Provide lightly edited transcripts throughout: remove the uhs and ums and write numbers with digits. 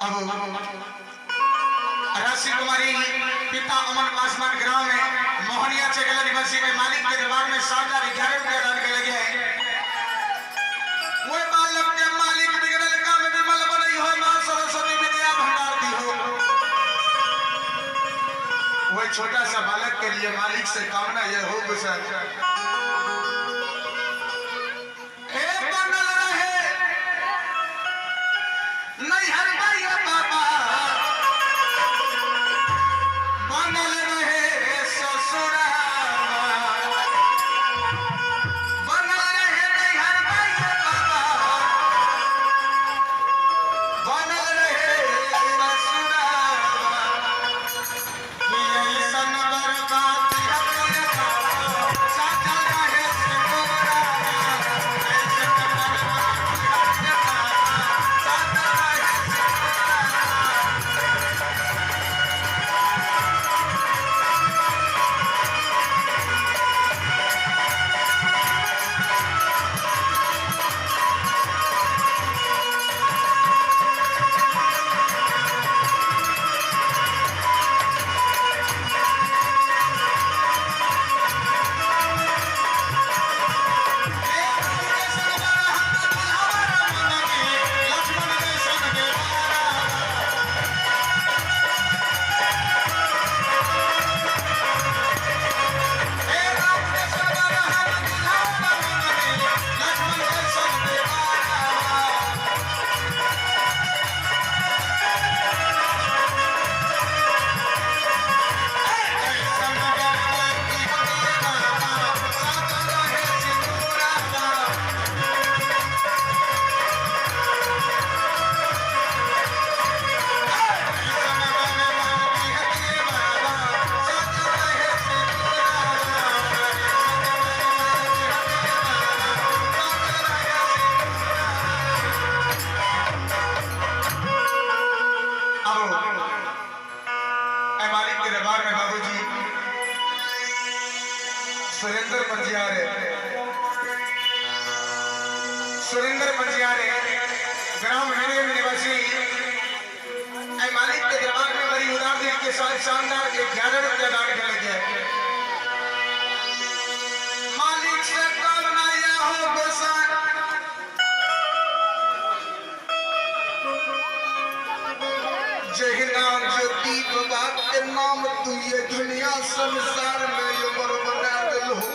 अब राशि कुमारी पिता अमन पासवान ग्राम में मोहनिया चेकला निवासी के मालिक के दरबार में 7011 रुपया दान के लगे हैं। वो बालक के मालिक बिगड़ल काम विमल बनई हो, मां सरस्वती विद्या भंडार दी हो। वो छोटा सा बालक के लिए मालिक से कामना यह हो गुसर बनल रहे नैहर भैया बाबा, बनल रहे ससुरावा, बनल रहे नैहर भैया बाबा, बनल रहे ससुरावा, कि ऐसन बर्बाद हटे बाबा, साजल रहे सिंदूरावा, ऐसन बर्बाद हटे बाबा, साजल रहे सिंदूरावा। अब मालिक के दरबार में बाबूजी सुरेंद्र पंजियारे, सुरेंद्र पंजियारे ग्राम हिरे निवासी मालिक के दरबार में बड़ी उदार दिल के साथ शानदार 11 रुपया दान के लगे। मालिक से कामना यह हो गोसाई, जहिना ज्योति बाबा के नाम तू ये दुनिया संसार में अमर बना दिल हो,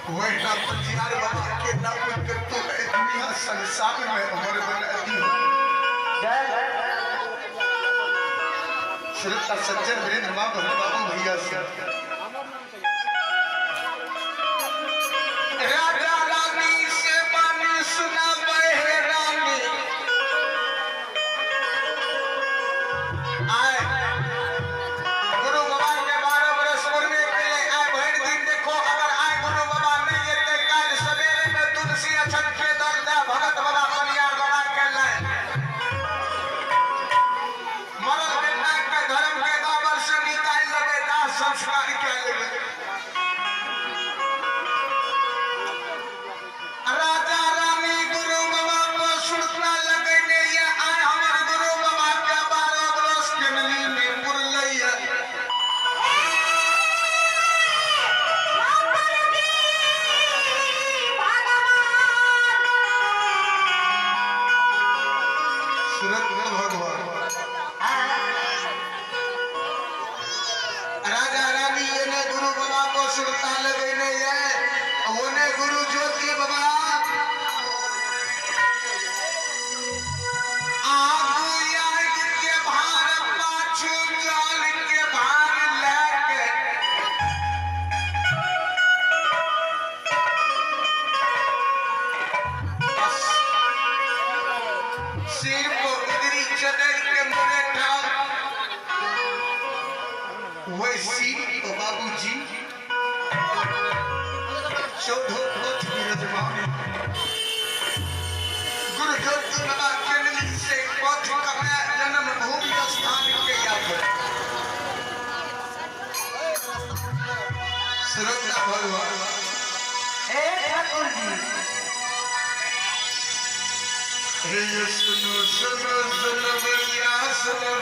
वही पंजियार बाबा के नाम के तू ये दुनिया संसार में अमर बना दी हो। श्रोता सज्जन वीरेंद्र बाबू बाबू भैया से राजा रानी से बानी सुना बहे रानी, आए गुरु बाबा के 12 बरस पुरने के लिए आए भर दिन देखो, अगर आए गुरु बाबा नहीं एते काल सवेरे में तुलसी अछत के दल दे भगत बाबा पनियार बाबा के लाए, मरल बेटा के धर्म के गोबर से निकाल लेबे, दाह संस्कार के लेबे। राजा रानी गुरु बाबा को सुरता लगने ये आए हमर गुरु बाबा के 12 बरस के नली में पुरलैया। सूरत भगवान राजा रानी ये ने गुरु बाबा को सुरता लगने ये ओने गुरु ज्योति बाबा आगू याग के भार पाछू जल के भार लेके बस सिर को उधरी चदर के मुरे ठाव, वैसी तो बाबूजी 14 पथ विराजमान गुरु ज्योति बाबा के से पथ कमे जन्म भूमि स्थान के याद श्रद्धा भगवान। हे ठाकुर जी, हे सुनो सुनो सुनो भैया सुनो।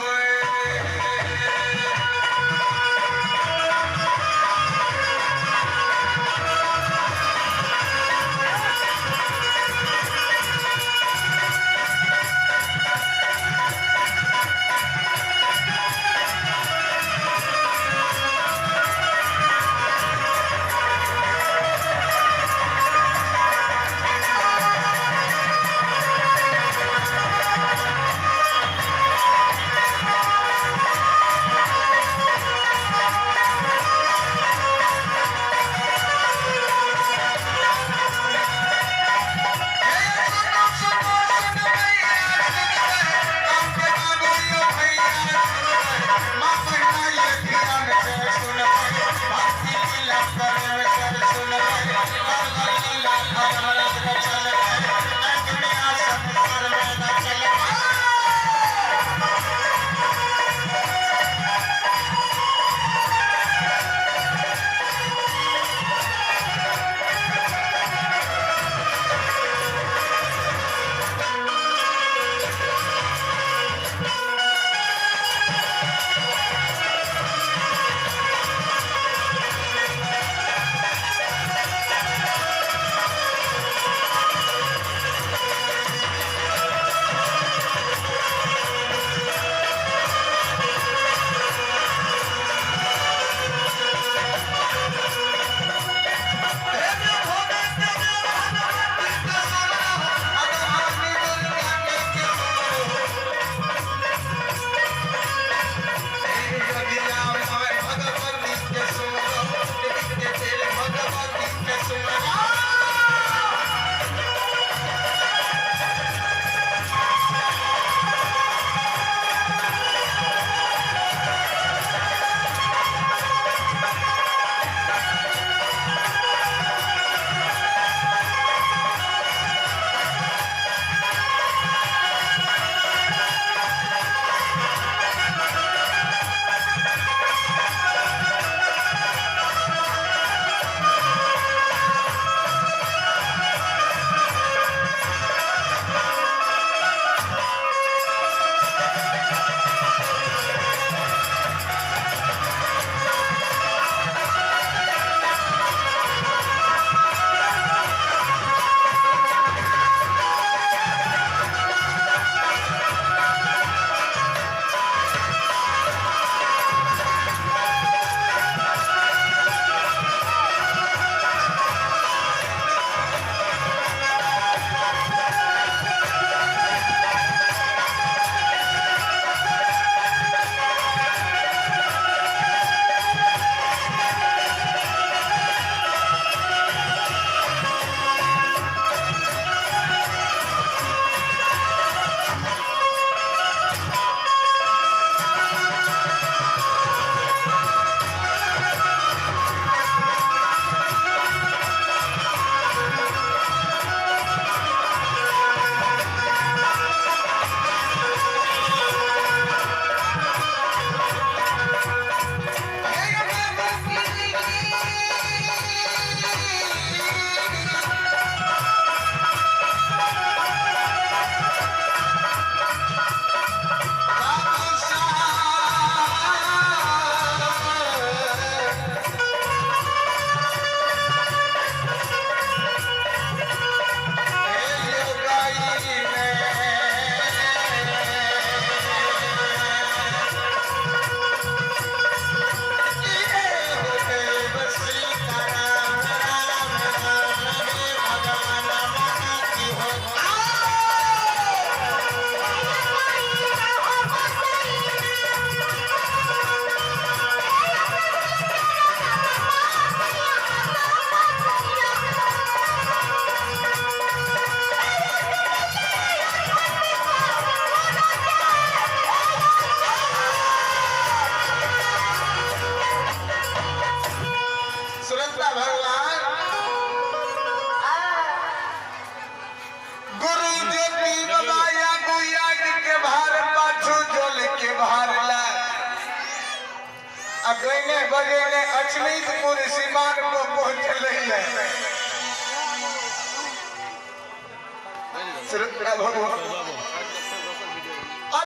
गईने बजेने अचमीतपुर सीमान को पहुंच रही है। श्रद्धा भगवान।